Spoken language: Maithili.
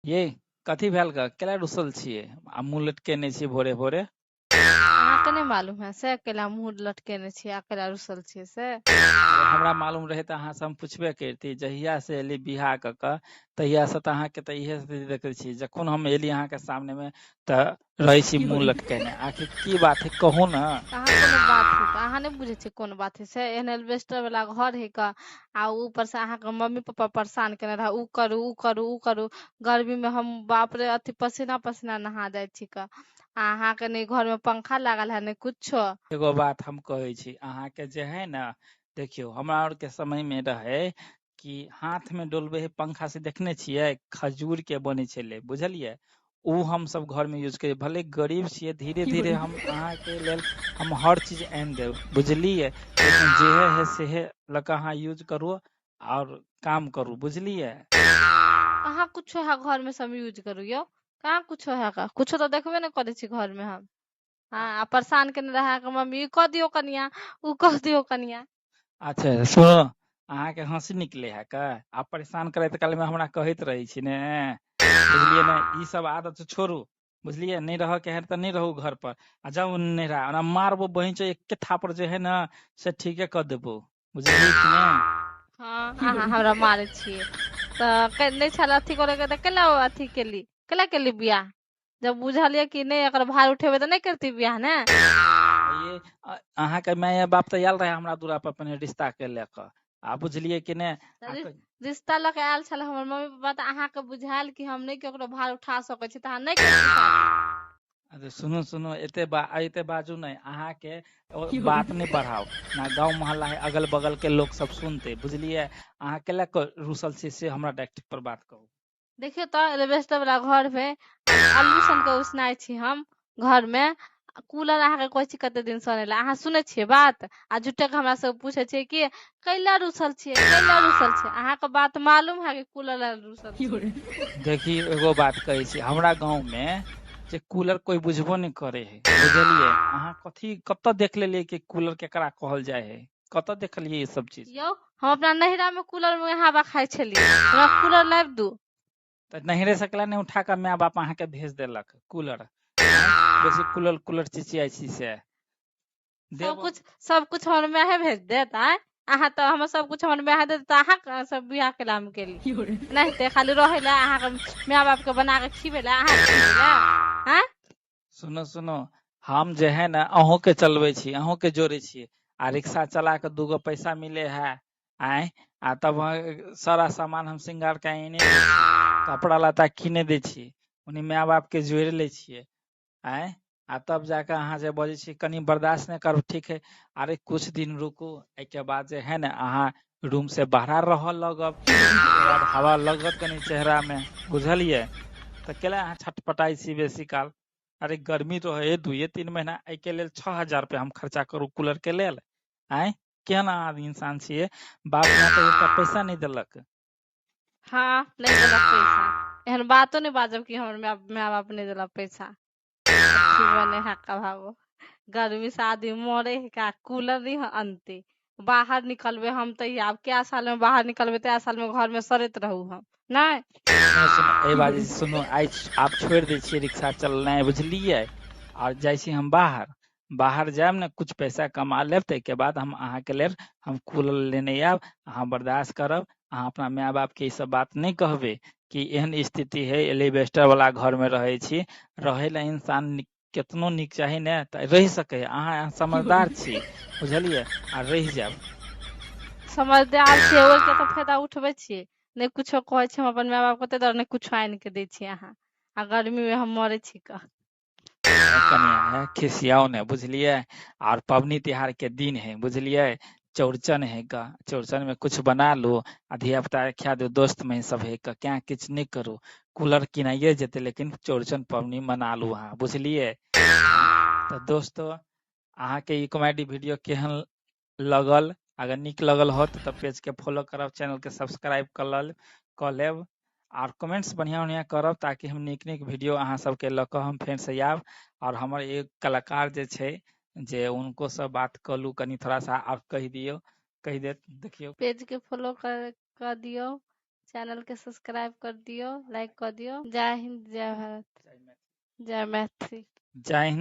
ये कथी भेल ग? केला रुसल छियै आ मुँह लटकेने छियै भोरे भोरे? अहाँके नहि मालूम है से केला मुँह लटकेने छियै आ केला रुसल छियै से? अरे हमरा मालूम रहै तऽ अहाँ से हम पुछबे करिती। जहिया से एली बियाह कऽ कऽ तहिया से तऽ अहाँके तऽ इहे देखै छी। जखन हम एली अहाँके सामने मे तऽ रहै छी मुँह लटकेने। आखिर की बात है कहू ने। कहाँ कोनो बात है तऽ अहाँ नहि बुझै छियै कोन बात है से। एहन एल्बेस्टर वाला घर है क आ ऊपर से अहाँके मम्मी पापा परेशान केने रहे, उ करू उ करू उ करू। गर्मी में हम बाप रे अथी पसीना पसीना नहा जाइ छी क। आ अहाँके नहि घर में पंखा लागल है नहि कुछो। एगो बात हम कहै छी अहाँके जे है ने, देखियौ हमरा आर के समय मे रहे कि हाथ में डोलबै है पंखा से, देखने छियै खजूर के बनै छलै, बुझलियै? उ हमसब घर में यूज करियै। भले गरीब छियै, धीरे धीरे हम अहाँके लेल हम हर चीज आनि देब, बुझलियै? लेकिन जेहे है सेहे लऽ कऽ अहाँ यूज करू आओर काम करू, बुझलियै? कहाँ कुछो है घर में सब यूज करू यौ, कहाँ कुछो है का? कुछो तऽ देखबे नहि करै छी घर में हम। हाँ, आ परेशान केने रहे अहाँके मम्मी, ई कऽ दियौ कनिया, उ कऽ दियौ कनिया। अच्छा सुनो, अहाँके हँसी निकले है का? आ परेशान करैत काल में हमरा कहैत रहै छी ने, बुझलियै ने? ई सब आदत छोड़ू, बुझलियै? नहि रहऽ के है तऽ नहि रहू घर पर आ जाउ नैहरा। ओना मारबो बहिन एके थापड़ जे है ने से ठीके कऽ देबो, बुझलियै कि ने? हाँ, अहाँ हमरा मारै छियै तऽ नहि छल अथी करे के तऽ केला अथी केली, केला केली बियाह? जब बुझलियै कि नहि एकर भार उठेबै तऽ नहि करती बियाह ने। ये अहाँके माय बाप तऽ आयल रहे हमरा दूरा पर अपने रिश्ता के लऽ कऽ, आ बुझलियै कि नहि? रिश्ता लऽ के आयल छल हमर मम्मी पापा तऽ अहाँके बुझायल कि हम नहि केकरो भार उठा सकै छी तऽ अहाँ नहि करती शादी। अरे सुनू सुनू, एते एते बाजू नहि, अहाँके बात नहि बढ़ाउ ना, गाँव मोहल्ला है अगल बगल के लोक सब सुनते, बुझलियै? अहाँ केला रुसल छी से हमरा डायरेक्ट पर बात कहू। देखियौ तऽ एल्बेस्टर वाला घर में आलू सन के उसनाइ छी हम घर में। कूलर अहाँके कहै छी कते दिन से अनै लए, अहाँ सुनै छियै बात? आ झूठे के हमरा सब पूछै छियै कि कैला रुसल छियै, कैला रुसल छियै? अहाँके बात मालूम है कि कूलर लए रुसल छियै? देखी एगो बात कहै छी, हमरा गाँव में जे कूलर कोई बुझबो नहि करे है, बुझलियै? अहाँ कथी कतऽ देख लेलियै कि कूलर केकरा कहल जाइ है? कतऽ देखलियै ई सब चीज? यौ हम अपना नैहरा में कूलर में हवा खाइ छलियै, हमरा कूलर लाबि दू। तऽ नैहरे से केला नहि उठा कऽ माय बाप अहाँके भेज देलक कूलर? बेसी कूलर कूलर चिचियाइ छी से सब कुछ हमर माय भेज देत? आँय अहाँ तऽ हमर सब कुछ हमर माय देत तऽ अहाँ सब बियाह केला हम केली नहि ते खाली रहै लए अहाँके माय बाप के बना के खिबै लए, अहाँ खिबै लए? आँय सुनो सुनो, हम जे है ने अहूँ के चलबै छी, अहूँ के जोड़ै छी आ रिक्शा चला के दूगो पैसा मिले है, आँय? आ तब सारा सामान हम श्रृंगार के आने दै छी, कपड़ा लत्ता किने दै छी, उन्हीं माय बाप के जोड़ि लै छियै, आँय? आ तब जाके अहाँ जे बजै छी कनि बर्दाश्त नहि करू, ठीक है? अरे कुछ दिन रुकू, एहिके बाद जे है ने अहाँ रूम से बाहर रहऽ लगब, बाद हवा लगत कनि चेहरा मे, बुझलियै? तऽ केला अहाँ छटपटाइ छी बेसी काल? अरे गर्मी रहे 2-3 महीना, एहिके लेल 6000 रुपया हम खर्चा करू कूलर के लेल? आँय केहन अहाँ इंसान छियै? बाप माय तऽ एकटा पैसा नहि देलक। हाँ नहि देलक पैसा, एहन बातो नहि बाजब कि हमर माय बाप नहि देलक पैसा। अथी बने है कभाबो, गर्मी से आदमी मरे है का, कूलर नहीं अनते बाहर निकलबे हम तऽ। आब कै साल में बाहर निकलबे? तै साल में घर में सड़ैत रहू हम नहि। सुनो एहि बाजे सुनो, आइ आब छोड़ि दै छियै रिक्शा चलनाइ, बुझलियै? आओर जाइ छी हम बाहर। बाहर जायब ने कुछ पैसा कमा लेब, ताहिके बाद हम अहाँके लेल हम कूलर लेने आयब। अहाँ बर्दाश्त करब, अहाँ अपना माय बापके ई सब बात नहि कहबै कि एहन स्थिति है, एलिवेस्टर वाला घर में रहै छी। रहै लए इंसान केतनो नीक चाही ने तऽ रहि सकै। अहाँ समझदार छी, बुझलियै? आ रहि जायब। समझदार छियै ओहिके तऽ फायदा उठबै छियै। नहि कुछो कहै छी हम अपन माय बाप के, ताहि दुआरे नहि कुछो आनि के दै छियै अहाँ, आ गर्मी मे हम मरै छी कऽ। कनिया है खिसियाउ ने, बुझलियै? आर पबनी तिहार के दिन है, बुझलियै? चौड़चन है का, चौड़चन में कुछ बना लू आ धिया पुता के खिया दू, दोस्त में सब है का, क्या किछु नहि करू, कूलर किनाइए जेतै, लेकिन चौड़चन पबनी मना लू अहाँ, बुझलियै? तऽ दोस्तो अहाँके ई कॉमेडी वीडियो केहन लगल? अगर नीक लगल होत तऽ पेज के फॉलो करब, चैनल के सब्सक्राइब कऽ लेब आर कमेंट्स बढ़िआँ बढ़िआँ करब ताकि हम नीक नीक वीडियो अहाँ सबके लऽ कऽ हम फेरसँ आयब। आओर हमर एक कलाकार जे छै जे उनको से बात कऽ लू कनि थोड़ा सा, आब कहि दियौ, कहि देत, देखियौ। पेज के फॉलो कर दियौ, चैनल के सब्सक्राइब कर दियौ, लाइक कर दियौ। जय हिन्द, जय भारत, जय मैथिली। जय हिन्द।